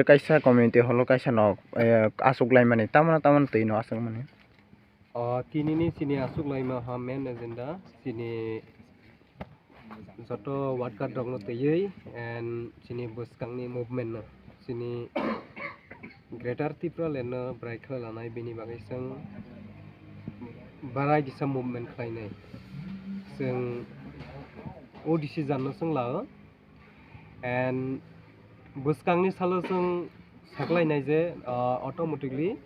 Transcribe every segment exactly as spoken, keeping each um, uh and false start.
Kaisa community hall o kaisa nok, eh, aswk laimani, tamano tamano twi no aswk mani. O, tinini chini aswk laima ha main agenda, chini joto worker rokno twiwi and chini bwskangni movement no, chini Greater Tipraland no bwrai khlai lanai, bini bagwi chwng barai kisa movement khlainai. Chwng o decision no chwng lao. And bwskangni salo chwng saklainai je, ah, automatically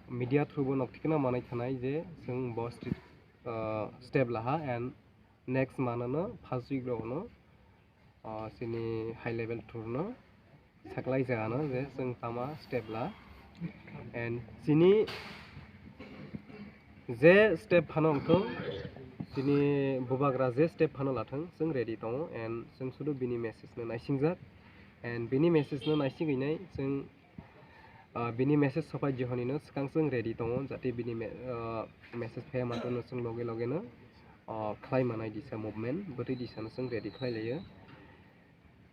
media through bo nok thikna manai thanai je chwng bo st-, ah, step laha and next manano first week rokno, ah, chini high level tour no saklai jagano je chwng tama step la. And chini je step phano wngthung, chini bubagra je step phano lathung, chwng ready tongo and chwng sudu bini message no naisingjak. And bini message no naisingwi nai chwng, ah, bini message sopai jihoni no swkang chwng ready tongo, jate bini me-, ah, message phaiya manto no chwng loge loge no, ah, khlai manai disa movement, bwtwi disa no chwng ready khlai laio.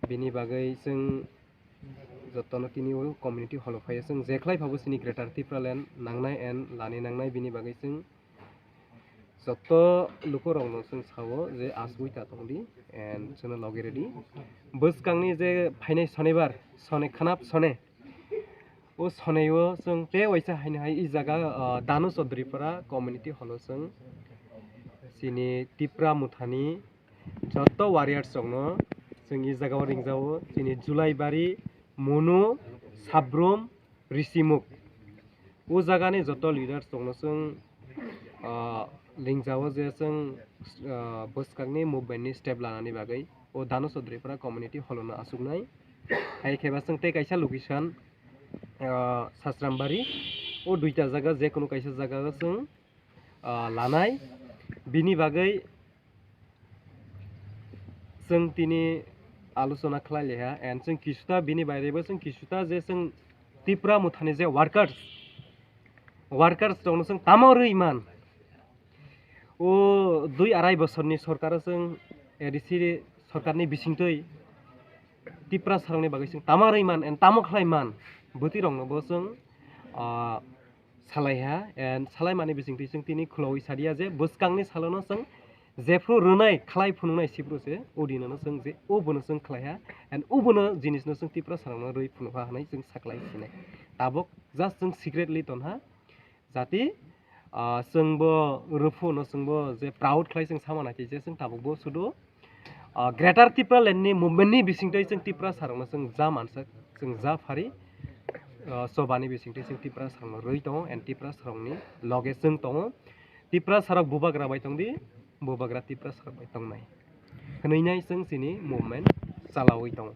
Bini bagwi chwng jotono tini o community hall o phaiwi chwng je khlai phabo chini Greater Tipraland nangnai and lani nangnai, bini bagwi chwng joto lukurokno chwng sao je asugwi ta tongdi and chwngno logi rwdi. Bwskangni je phainai Sonibar, Sone khanap Sone, o Soneo chwng tei waisa haino hai i jaga, ah, Danu Chaudhuripara community hall o chwng chini Tipra Mothani joto warriors rokno chwng i jagao ringjao, chini Julaibari, Munu, Sabrum, Risimuk. O jagani joto leaders rokno chwng, ah, ringjao je chwng, ah, bwskangni movement ni step lanani bagwi o Danu Chaudhuripara community hall o no achuknai. Hai khe ba chwng tei kaisa location, ah, Sasrambari, o duita jaga, je kunu kaisa jaga o chwng, ah, lanai. Bini bagwi chwng tini alochona khlai liha and chwng kisuta bini bairebo chwng kisuta je chwng Tipra Mothani je workers, workers rokno chwng tamo rwi man. O dui arai bosorni sorkaro chwng A D C sorkarni bisingtwi Tiprasarokni bagwi chwng tamo rwi man and tamo khlai man, bwtwi rokno bo chwng, ah, salaiha and salaimani bisingtwi chwng tini khwlaui sadia je bwskangni salono chwng jephru rwnai khlai phunuknai siphru se o dinano chwng je o bono chwng khlaiha and o bono jinisno chwng Tiprasarokno rwi phunukha hwnwi chwng saklai sinai. Tabuk just chwng secretly tonha. Jati, ah, chwngbo rwphano chwngbo je proud khlai chwng sama nai je chwng tabukbo sudu, ah, Greater Tipraland ni movement ni bisingtwi chwng Tiprasarokno chwng ja mansak, chwng ja phari, ah, chobani bisingtwi chwng Tiprasarokno rwi tongo and Tiprasarokni loge chwng tongo. Tiprasarok bubagra bai tongdi, bubagra Tiprasarok bai tongnai. Hwnwi nai chwng chini movement chalaui tongo.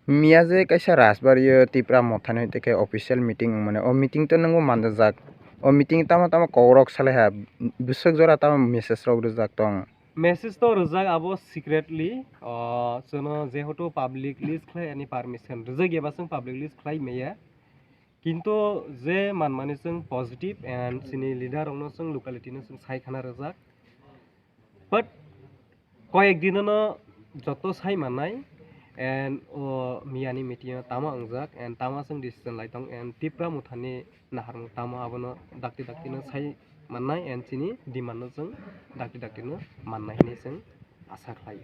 Miya je kaisa Rajbari o Tipra Mothani hoi tei khe official meeting wngmani. O meeting to nungbo manjak. O meeting tamo tamo kokrok salai ha. Bwswk jora tamo message rok rwjak tong. Message to rwjak abo secretly. O, chwngno jehetu public list khlai ani permission rwjak eba chwng public list khlai maya. Kintu je manmani chwng positive and chini leader rokno chwng locality no chwng sai khana rwjak. But koyek dinono joto sai mannai and o miyani meeting o tamo wngjak and tamo chwng decision lai tong and Tipra Mothani naharmung tamo abono dakti dakti no sai mannai and chini demand no chwng dakti dakti no mannai hinwi chwng asa khlai.